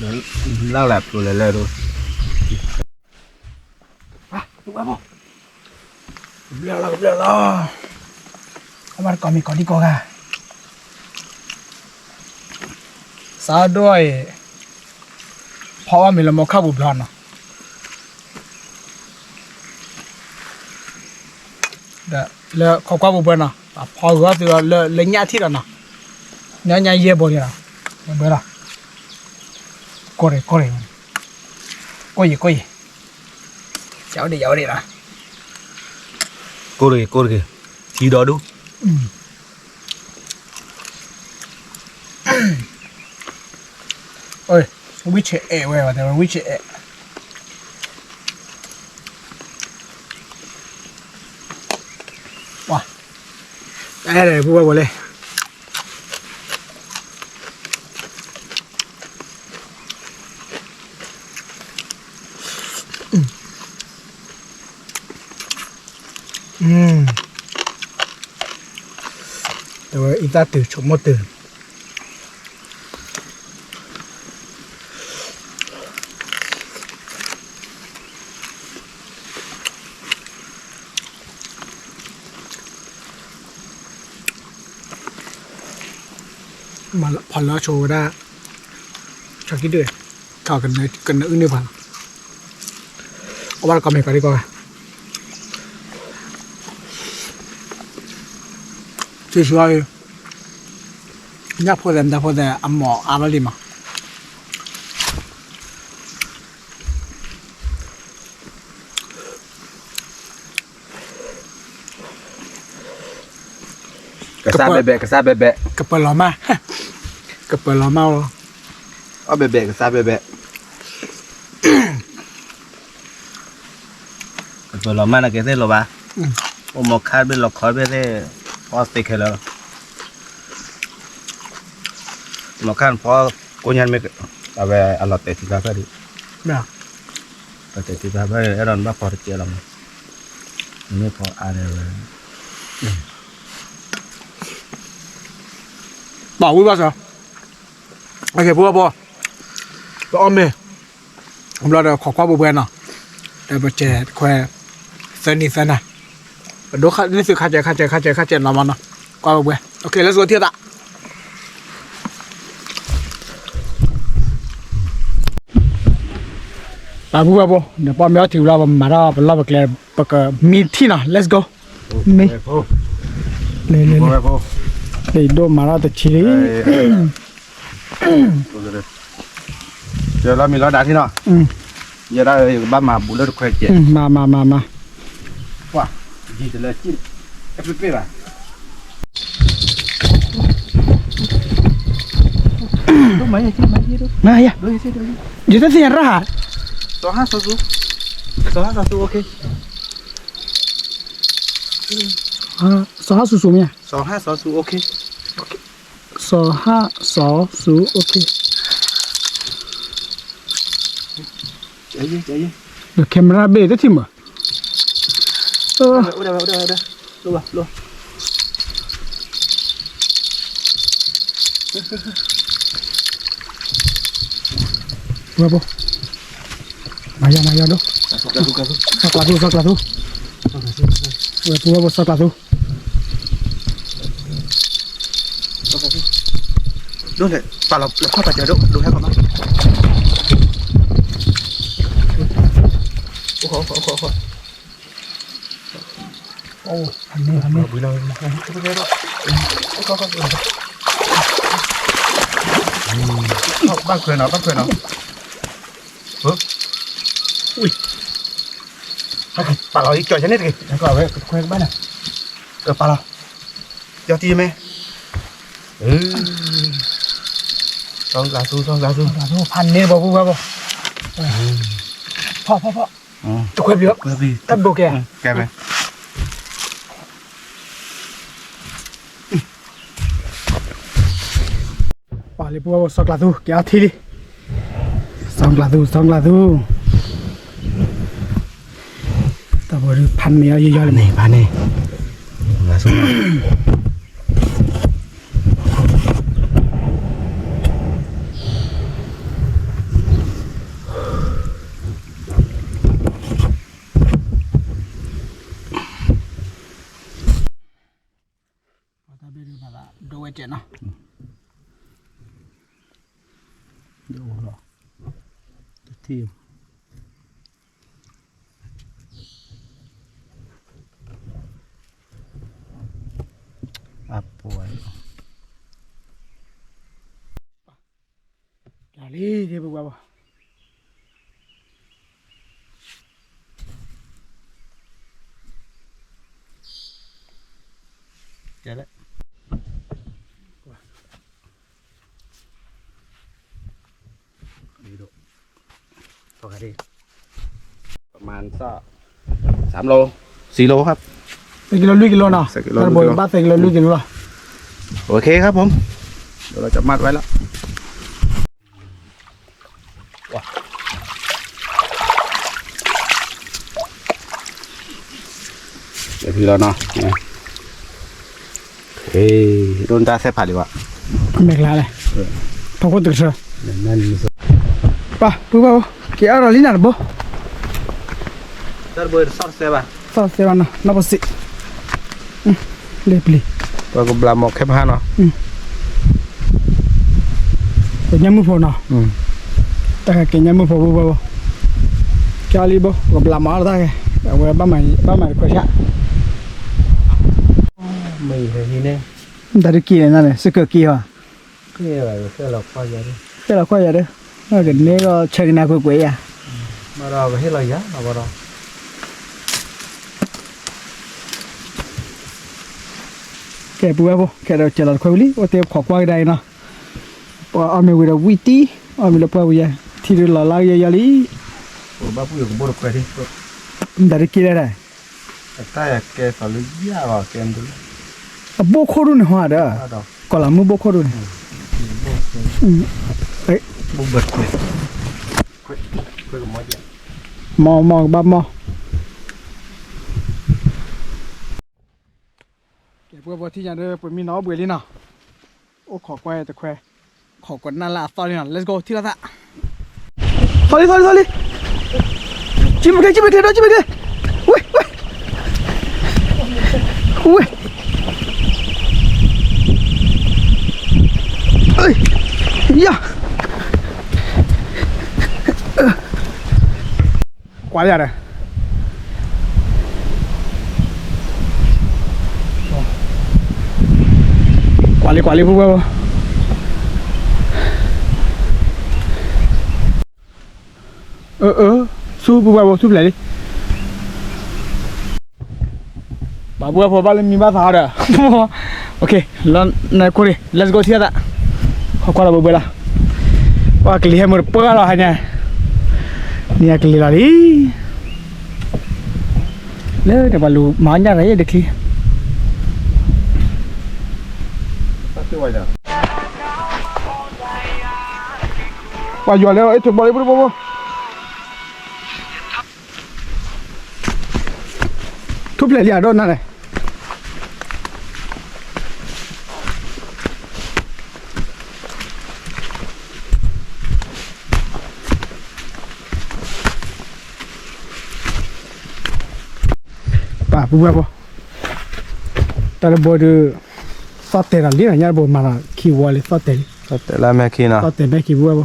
လၢ်လၢ်ပျိလဲၤလဲၤဒိၣ်, ပူဝဲဖိ ကဘျၢလီၤ ကဘျၢလီၤ, အမ့ၢ်တကိးမ့ၢ်ကိးဒံကိးဂၤ, စးဒိၣ်အံၤ, ဖီအီၣ်မ့ၤလၢမိၢ်ခၢၣ်ပူၤဘျီနီၤ, ဒီးလၢခိးကွၢ်ပူၤဘှဲနီၤ, ဖီဂီၤသုလၢညၣ်ထံၣ်ဒီးနီၤ, ညၣ်ညၣ်ယဲၢ်ဘိန့ၣ်လီၤ, ဘှဲလီၤ, ကိၢ်ရ့ၣ်ကိၢ်ရ့ၣ်, ကိၢ်ယံၤကိၢ်ယံၤ, ယဝဲဒၣ်ယဝဲဒၣ်လီၤ, ကိၢ်တဂ့ၤကိၢ်တဂ့ၤ, ထံဒီဒူၣ် ဝံၢ်ဆဲးအဲၣ်ဝဲ ဝံၢ်ဆဲးအဲၣ်, ပှၤအဲၣ်ပူဝဲဖိလဲၣ် တဲဝဲအံသၣ်တုၤဆိကမိၣ်တုၤ ဖီလၢဆိဝဲဒၣ် ဆီကံဒုၣ် ကနၢအုၣ်န့ၢ်ပှၤလီၤ အဝဲတကိးမ့ၢ်ကိးဒံကိးဂၤ ဆံဆံအီၤ ညၣ်ဖိသဲးမတၤဖိသဲး အမိၢ်အါဘၣ်လံမး ကစၢ်ဘဲဘဲ ကစၢ်ဘဲဘဲ ကပၢၤလီၤမၢ် ကပၢၤလီၤမၢ်လီၤ အီၣ်ဘဲဘဲ ကစၢ်ဘဲဘဲ ကပၢၤလီၤမၢ်နကဲသ့ၣ်လီၤဘၣ် အိၣ်မီခါတဘ့ၣ်လီၤခီတဘ့ၣ်သ့ၣ် အီၣ်သ့ခဲလၢာ်လီၤ မီခါနဖီကိညါမ့ၢ် အဝဲအလီၤတဲာ်ထံကျါဖဲဒံး လီၤတဲာ်ထံကျါဖဲဒံး အဲၣ်ဒိးနဘၣ်ဖီတကဲလီၤမး နမ့ၢ်ဖီအါန့ၣ်ဝဲ ဘၣ်ဝံၣ်ဘၣ်စၢၤ အကဲဖိဘၣ်ဖိ ပအီၣ်မ့ၤ ဘျီဒီးခိးကွၢ်ပူၤပှဲၤနီၤ ဒီးပစဲးခွဲ သၢနံၤသၢနၤ ပဒိၣ်န့ၢ်သုခါစဲးခါစဲးခါစဲးခါစဲးနီၤမးနီၤ ကွၢ်ပူၤပှဲၤ OK let's go ထံၣ်သး ပှၤဘူၣ်ဘၣ်ဘိ နပီၣ်မ့ၢ်အီၣ်ထံဝံၤလီၤ ပမၤထီၣ်ပလီၢ်ပကျဲ ပကမံထံၣ်နီၤ let's go မ့ၢ် လဲၤလဲၤလဲၤ လံာ်ဒိၣ်မၤထီၣ်တဆံလံ ယလီၤမံၤလီၤဒၣ်ထံနီၤ ယဲဒၣ်ယကဘၣ်မၤဘူးလၢတခွဲးကဲး မၤမၤမၤမၤ ပှၤ ယံာ်တလၢကံၣ် အပ့ၢ်ပ့ၢ်ဘၣ် မၤယၤ ယတသ့ၣ်ညါရၣ်ဟး စီၤဟၣ်စီၤဆူ စီၤဟၣ်စီၤဆူ OK စီၤဟၣ်စီၤဆူမ့ၢ် စီၤဟၣ်စီၤဆူ OK စီၤဟၣ်စီၤဆူ OK ဒီး camera ဘ့ၣ်တထံၣ်မး အိၣ်ဒၣ်ဝဲ အိၣ်ဒၣ်ဝဲ လိၣ်ဘၣ် လိၣ် ဝဲဘိ မၤယၤ မၤယၤဒိၣ် စီၤကျၢၤသူ စီၤကျၢၤသူ ဝဲပူၤဝဲဘိ စီၤကျၢၤသူ ဒိၣ်လဲၣ် ပာ်လီၤ လၢခီၣ်ပာ်စၢၤဒိၣ် ဒိၣ်ဟဲကီးမး အိၣ်ခီ အိၣ်ခီ အိၣ်ခီ အိၣ် ဖးန့ၢ် ဖးန့ၢ် ဘၣ်ခွဲးနီၤ ဘၣ်ခွဲးနီၤ ဝံၤ ဟဲက့ၤ ပာ်လီၤ ယကၠီၤယၤန့ၣ်တဂ့ၤ ကဝဲခွဲးကဘၣ်န့ၣ် ပာ်လီၤ ကၠီၤတံၢ်မ့ၢ် စီၤကျၢၤသူ စီၤကျၢၤသူ ဖးန့ၢ် ပှၤပူၤပှၤပူၤ ဖီၣ်ဖီၣ်ဖီၣ် တခွဲးပျံၤ တဘိကဲ ကဲဝဲ ပှၤလၢပူၤ စီၤကျၢၤသူ ကဲအီထံလံ စီၤကျၢၤသူ စီၤကျၢၤသူ ဖးန့ၢ်အီၤယယီလၢန့ၣ် ဖးန့ၢ် ဒိဝဲကဲနီၤ ဒိလီၤ တထံၣ် အပှၤ လီၤလံ ဒ်ပကွၢ်ဘၣ် ကဲလဲၣ် ประมาณสัก สามโล สี่โลครับ သၢကံလိ လွံၢ်ကံလိနီၤ သၢကံလိ လွံၢ်ကံလိ ဘၣ်သၢကံလိ လွံၢ်ကံလိလီၤ โอเคครับผม เดี๋ยวเราจะมัดไว้แล้ว เดี๋ยวพี่รอเนาะ เฮ้ย โดนตาแซ่บผัดดีวะ မဲာ်ကျါလဲၣ် ဖးခိၣ်တကဆၢ ပၢ် ပုၢ်ဘၣ်အိၣ် က့ၤအါထီၣ်လံနၤတဘိ သီၣ်စဲဘၣ်နီၤ နီၢ်ပစံး လ့ပျံၤ ပကဘျးမီၢ်ခဲဖးနီၤ ကညၣ်မုၢ်ဖိနီၤ တၢ်ကညၣ်မုၢ်ဖိဘိဘိ ကၠီလံဘိ ကဘျးမီၢ်အါတၢ်ကဲ အဝဲဘၣ်မၤတခွဲးဆၣ် မ့ၢ်ဟဲဟံးန့ၣ် တၢ်တက့ၢ်န့ၣ် စကၢ်က့ၤဟီ ဃဲလီၤကွၢ်ယၤဒီး ကန့ၢ်ကီၢ်ဆၢကနၢ်ကွ့ၢ်ကွ့ၢ်ယၤ မ့ၢ်ဒီးပဟ့ၣ်လီၤယၤလီၤဘီဒီး ကဲ ပုၢ်ဝဲၢ်ဖိ ခဲဒီးကဲလီၤတခွဲးဝံၤလံ အိၣ်တ့ၢ်ခိးကွၢ်ကဒါအံၤနီၤ ပှၤအီၣ်မ့ၤဝံၤဒီးဝံၣ်တံၢ် အီၣ်မ့ၤလၢပှၢ်ဝံၤယၤ ထံဒုးလီၤလၢယယီလံ ဘၣ်ပူၣ်ယကဘိၣ်တခွဲးဒံး တၢ်တက့ၢ်လဲၣ် အတၢ်ယၤကဲသးလၢယၤဘၣ်ကဲမုၢ် အဘိၣ်ခိၣ်ဒူၣ်န့ၣ်ဟီဒီး ကီၢ်လၤမုၢ်ဘိၣ်ခိၣ်ဒူၣ်န့ၣ် မီၢ်မီၢ်ကဘၣ်မီၢ် ကဲ ပှၤဘီထံၣ်ညါဒီး ပှၤမံနီၤအိၣ်ဘှံးလံနီၤ အိၣ်ခိးကွၢ်တခွဲး ခိးကွၢ်နၢ်လၢအသီၣ်လံနီၤ let's go ထံၣ်လိာ်သး သီၣ်လံ သီၣ်လံ သီၣ်လံ ကံမ့ၢ်ကျဲ ကံမ့ၢ်ကျဲဒီး ကံမ့ၢ်ကျဲ ဝဲ ဝဲ ဝဲ ယၤ ကွၢ်လံဒီး ကွၢ်လံ ကွၢ်လံ ပုၢ်ဝဲၢ်ဖိ အၢ အၢ ဆူပုၢ်ဝဲၢ်ဖိ ဆူဖျဲးလံ ပှၤပုၢ်ဝဲၢ်ဖိဘၣ်လၢမံဘၣ်သးဒီး လီၤနၤခိၣ်ရံၣ် let's go ထံၣ်သး ဟီၣ်ကွၢ်လီၤဘှဲဘှဲလီၤ ပှၤကလံၤဟဲမုၢ်တပှၢ်လီၤဟါညါ န့ၣ်အကလံၤလီၤလံ လၢတပှၤလူၤမၤညၣ်ရၤယဲၢ်တချံ ပှၤယွၤလၢအဲၣ်ထူးဘီလံ ပှၤ ထူၣ်ဖျဲးလံအဒိၣ်နၤလဲၣ် ပှၤပုၢ်ဝဲၢ်ဖိ တၢ်တဘိဒီး သီၣ်တဲာ်ဒီးလံနီၤ ညၣ်တဘိမၤဒီးခံဝီလံ သီၣ်တဲာ်လံ သီၣ်တဲာ်လၢမဲာ်ခံနီၤ သီၣ်တဲာ်မဲာ်ခံ ပုၢ်ဝဲၢ်ဖိ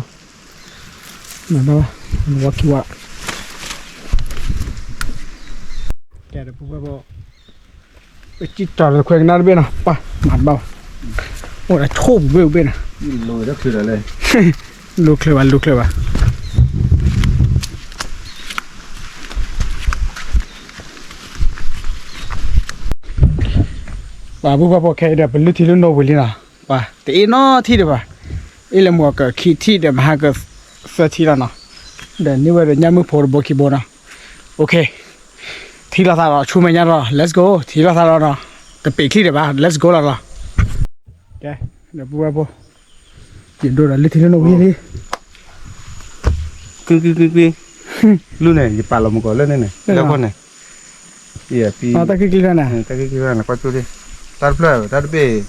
မၤဘၣ်ဘၣ် ဝီခံဝီ ကဲဒီးပုၢ်ဝဲၢ်ဖိ ပစံၣ်တီၤတခွဲးကနၣ်တဘ့ၣ်နီၤ ပၢ်မၤတဘၣ်ဘၣ် အိၣ်ဒီးဆိၣ်ပူၤဘ့ၣ်ပူၤဘ့ၣ်နီၤ လူၤချၢဘၣ် လူၤချၢဘၣ် ပှၤပုၢ်ဝဲၢ်ဖိခဲအံၤဒီး ပလုၢ်ထံလုၢ်နိဝံၤလံနီၤ ပှၤတအ့ၣ်နီထံၣ်ဒံးဘၣ် အ့ၣ်လၢမုၢ်ကခံထံၣ်ဒီး မဟါကသၢထံၣ်လီၤနီၤ ဒီးန့ၢ်ဝဲဒီးညၣ်မုၢ်ဖိတဘိခံဘိနီၤ okay ထံၣ်လိာ်သးဒီး ဆူမဲာ်ညါဒီး let's go ထံၣ်လိာ်သးဒီးနီၤ တပ့ၤချံၣ်ဒံးဘၣ် let's go လီၤလီၤ ကဲ ဒီးပုၢ်ဝဲၢ်ဖိ ယဒိဒီးလုၢ်ထံလုၢ်နိဝံၤလံ ကွံကွံကွံကွံ လုၢ်န့ၣ် ယပာ်လီၤမုၢ်ကီးလၢန့ၣ်န့ၣ် လၢဖီန့ၣ် တၢ်ခံကျံတၢ်န့ၣ်, တၢ်ခံကျံတၢ်န့ၣ် ကွၢ်ကၠိလံ, တၢ်တဖျၢၣ် တၢ်တဘ့ၣ်,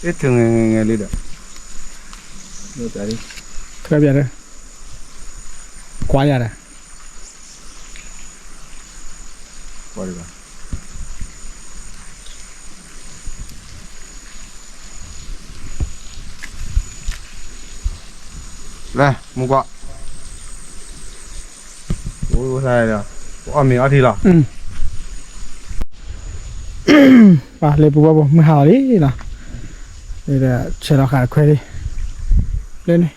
အ့ၣ်ထုးငဲၤငဲၤလံဒီး, ထွဲပြာ်ဒီး, ကွၢ်ယၤဒီး လဲၤမူကွၢ်, အီၣ်မ့ၤအီထံလီၤ, ပှၤလၢပူၤဝဲပူၤ မုၢ်ဟါလီၤလံနီၤ, ဆဲးလီၤဃာ်တခွဲလံ, လၢန့ၣ်,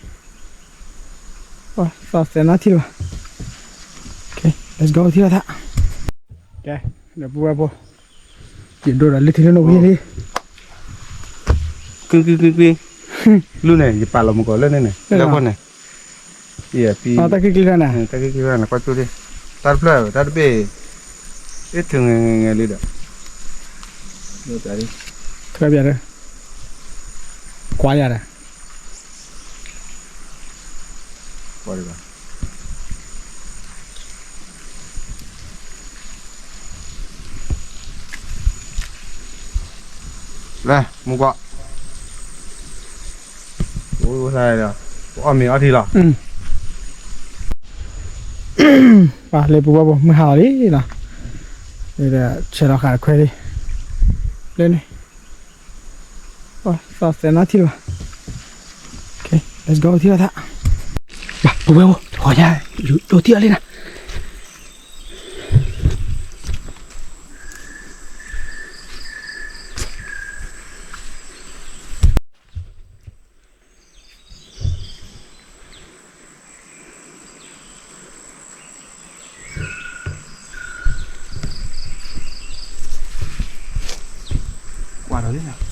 သးစဲးနီထံလီၤ, let's go ထံလီၤသး, ကဲ, ဒီးပူၤဝဲပူၤ, ယဒိဒီးလၢထံလၢနဝံၤလံ, ကွံကွံကွံကွံ, လူန့ၣ် ယပာ်လီၤမူကီၢ်လၢန့ၣ်န့ၣ် လၢခိၣ်န့ၣ်, တၢ်ခံကျံတၢ်န့ၣ်, တၢ်ခံကျံတၢ်န့ၣ် ကွၢ်ကၠိလံ, တၢ်တဖျၢၣ် တၢ်တဘ့ၣ်, အ့ၣ်ထုးငဲၤငဲၤလံဒီး, ထွဲပြာ်ဒီး, ကွၢ်ယၤဒီး လဲၤမူကွၢ်, အီၣ်မ့ၤအီထံလီၤ, ပှၤလၢပူၤဝဲပူၤ မုၢ်ဟါလီၤလံနီၤ, ဆဲးလီၤဃာ်တခွဲလံ, လၢန့ၣ်, သးစဲးနီထံလီၤ, let's go ထံလီၤသး, ပူၤဝဲပူၤ ပှၤညါ, ယိၤထံအီၤလံနီၤ ကွၢ်ဒီးလံနီၤ,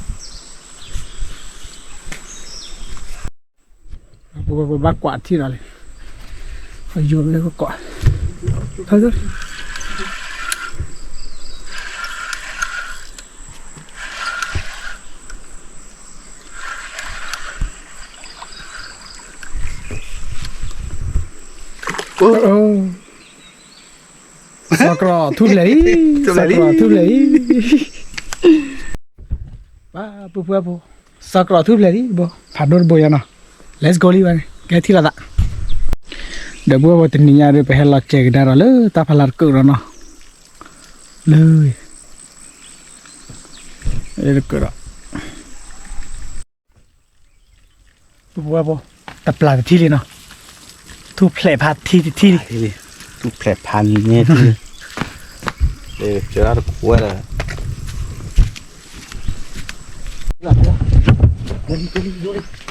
ပဘၣ်ကွၢ်ထံဒီးလံ, ယိၤမ့ၢ်ကကွၢ်, စီၤကြီထူၣ်ဖျဲးလံ, စီၤကြီထူၣ်ဖျဲးလံ, ပှၤပူၤပူၤပူၤ, စီၤကြီထူၣ်ဖျဲးလံဘိ, ဖးဒိၣ်တဘိယါနီၤ, let's go လံဘၣ်န့ၣ် ကဲထံၣ်လိာ်သး, ဒီးပဝဲပတနံၤညါဒီး ပဟဲလီၤစဲးကဒါဒီးလၢတၢ်ဖးလၢ်တကၢၢ်ဒီးနီၤ, လၢ တကၢၢ်ဒီး ပဝဲပ တပျၢ်တထံၣ်လံနီၤ, ထူၣ်ဖျဲးဖးထံတထံၣ်လံ, ထူၣ်ဖျဲးဖးန့ၢ်ထံၣ်လံ, ကၢၤတၢ်တကွဲဒီး, ယ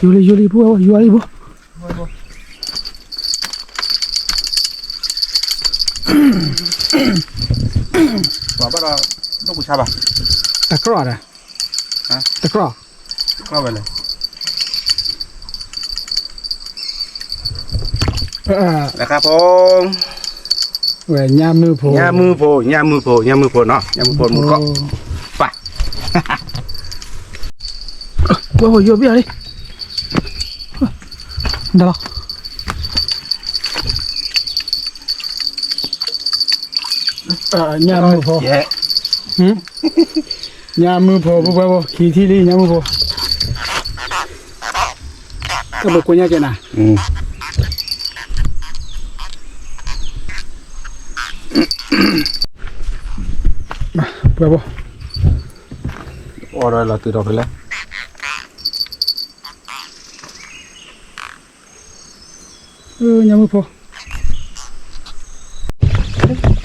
ိၤလံ ယိၤလံ ပဝဲပ ယိၤလံပ ပှၤဘၣ်ဒီး ဒိၣ်ပူၤဆါဘၣ်, တကြီဒီး, တကြီ, တကြီဝဲလဲၣ်, လၢခါဖိ, ဝဲညၣ်မုၢ်ဖိ, ညၣ်မုၢ်ဖိ, ညၣ်မုၢ်ဖိ, ညၣ်မုၢ်ဖိနီၤ, ညၣ်မုၢ်ဖိမူကီၢ်, ပၢ် ပှၤယိၤဘၣ်လံ, ဒၣ်လီၤ, ညၣ်မုၢ်ဖိ, ညၣ်မုၢ်ဖိ ပှၤပှၤဖိ ခံထံၣ်လံ ညၣ်မုၢ်ဖိ, တၢ်ဘိးကိညၣ်ကဲနၤ, ပှၤပှၤဖိ, အိၣ်ဒီးလီၤတုၤဒီးဖဲလဲၣ် ညၣ်မုၢ်ဖိ,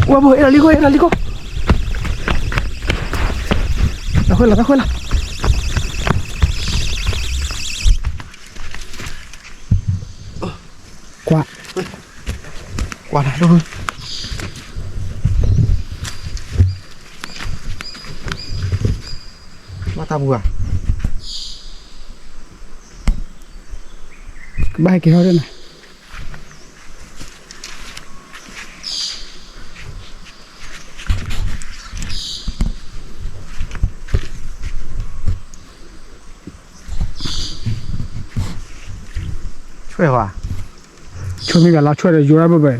ဝဲဘိ အဲၣ်ဒိးလံခိၣ် အဲၣ်ဒိးလံခိၣ်, တၢ်ခွဲလီၤ တၢ်ခွဲလီၤ, ကွၢ်, ကွၢ်လၢ ဘၣ်တၢ်ပူၤဧါ, ကဘၣ်ဟဲက့ၤထီၣ်ဒ်န့ၣ်, ဆွဲၣ်ဝါ, ဆွဲၣ်မ့ၢ်ဘၣ်လီၤဆွဲၣ်ဒီးယိၤရၢ်ဘၣ်ဘၣ်,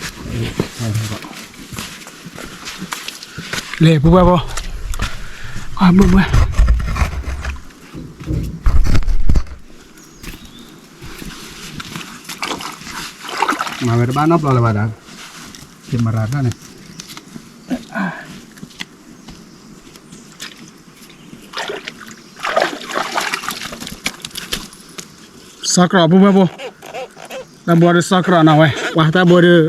လဲၤပူၤဝဲဖိ, အဘၢဘၢ, မၤဝဲတဘၣ်နီတဘျီလၢၤဘၣ်ဒီး, က့ၤမၤရၤတၢ်န့ၣ် စီၤကြီၣ်ပူၤဝဲဖိ, တၢ်ဘိဒီးစီၤကြီၣ်နီၤဝဲ, ပှၤတၢ်ဘိဒီး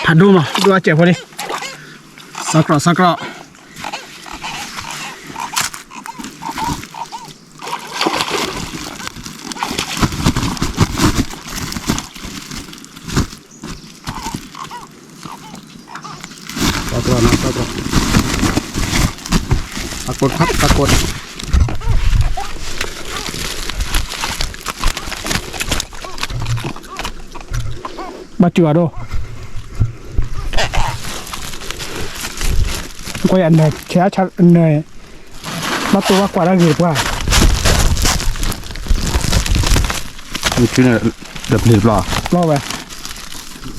ဖးဒိၣ်မး ဒိၣ်အစဲးဖိလံ, စီၤကြီၣ် စီၤကြီၣ် စီၤကြီၣ်နီၤ စီၤကြီၣ်, ပၢ်ကိးခပ် ပၢ်ကိး, ဘၣ်စူၤအဒိ, ကွၢ်ယၤနၢၤ ဆဲးအါဆါနၢၤ, ဘၣ်တိၢ်ဘၣ်ကွၢ်တၢ်ဂ့ၤတပှၢ်, မ့ၢ်ထုန့ၣ် ဒီးပျ့ၤတဘျီ, ဘျီဝဲ,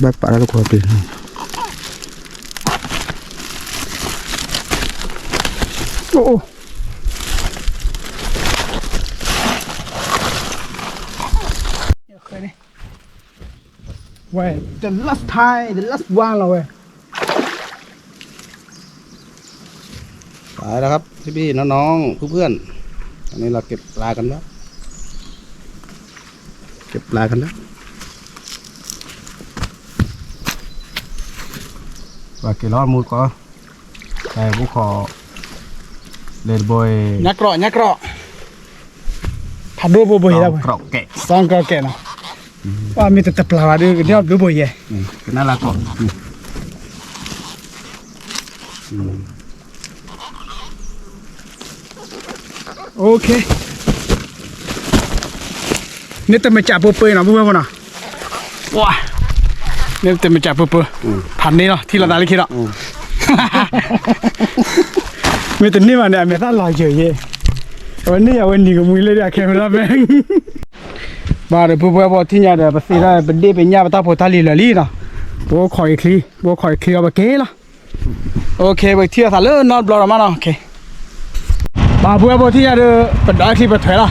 ဘၣ်ပာ်တၢ်လၢကွၢ်ပျ့ၤ, အိၣ်အိၣ် ဝဲ the last time, the last one လီၤဝဲ, ไปแล้วครับพี่ๆน้องๆเพื่อนๆ อันนี้เราเก็บปลากันแล้ว เก็บปลากันแล้ว ပှၤက့ၤလီၤမူတကိး, အဲ ပူခီၣ် လဲၤတဘိအံၤ ညါကြီၣ် ညါကြီၣ်, ဖးဒိၣ်ဘိဘိယဲၢ်ဒၣ်ဝဲ, စီၤကြီၣ်ကဲးနီၤ, ပှၤမ့ၢ်တတပျၢ်ဘၣ်ဒီး ကန့ၢ်ဘိဘိယဲၢ်, ကနၣ်လၢကိး OK, န့ၣ်တမ့ၢ်ကးပၢပၢနီၤ ပုၢ်ဝဲၢ်ဖိနီၤ, ဝါ, န့ၣ်တမ့ၢ်ကးပၢပၢ, ဖးန့ၢ်လီၤ ထံၣ်လိာ်သးလၢခံဒီး, မ့ၢ်တန့ၢ်ဘၣ်န့ၣ် အမဲာ်သၣ်လီၤယၢၤယဲၢ်, အဝဲန့ၣ် အဝဲနံၤကမှံလၢဒၣ် camera man, ဘၣ်ဒီး ပုၢ်ဝဲၢ်ဖိ ထံၣ်ညါဒီး ပသ့ဒၣ် ပဒ့ၣ်ပညၣ် ပတၢ်ဖိတၢ်လံၤလၢာ်လံနီၤ, ပအိၣ်ခိးအံၤချံ, ပအိၣ်ခိးအံၤချံအီၤ ပက့ၤလီၤ. OK, ပထံၣ်လိာ်သးလၢနီတဘျီဒီးမးနီၤ, OK, ဘၣ် ပုၢ်ဝဲၢ်ဖိ ထံၣ်ညါဒီး ပဒိးချံပထွဲလီၤ,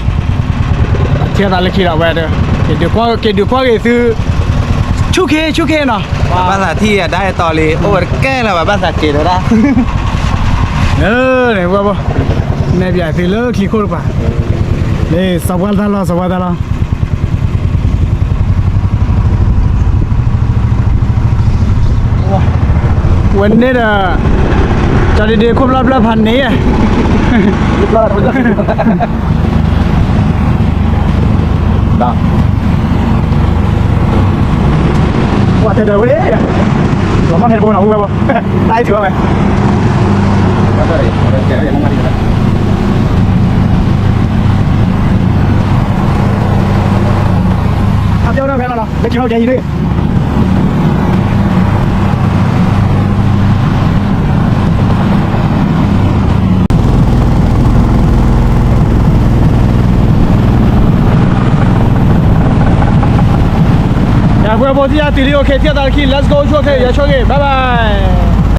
ထံၣ်လိာ်သးလၢခံဒီး အဝဲဒီး က့ၤဒုးကွၢ်ဂ့ၤသု, ဆူၣ်ခ့ ဆူၣ်ခ့နီၤ, ဘၣ်သးထံၣ်အဒၣ်အတီၤလံ အိၣ်ဝဲတကဲလၢၤဘၣ် ဘၣ်သးက့ၤဒီးဒၣ်, လၢ ပုၢ်ဝဲၢ်ဖိ, နဲၣ်ပၠးသုလၢချံခိၣ်တပၤ, လၢ စီၤပှၢ်တၢ်လီၢ် စီၤပှၢ်တၢ်လီၢ် ဝဲန့ၣ်ဒီး ကၠီဒ့ဒ့ခိၣ်ဖျီဖျီဖးန့ၣ်, ဝဲတဲဒီးဝဲ, လီၤမၢ်ဖဲတဘိနီၤ ပုၢ်ဝဲၢ်ဖိ, တၢ်အံၤထံၣ်ဝဲ, အပျီဝဲဒၣ်ဖဲလီၤနီၤ လၢခံဟီၣ်ကဲအံၤဒၣ် ယၤ ပုၢ်ဝဲၢ်ဖိ ထံၣ်ယၤတုၤလံ OK, ထံၣ်သးလၢခံ let's go, ဆိၣ်ဂ့ၤ ယဆိၣ်ဂ့ၤ bye bye.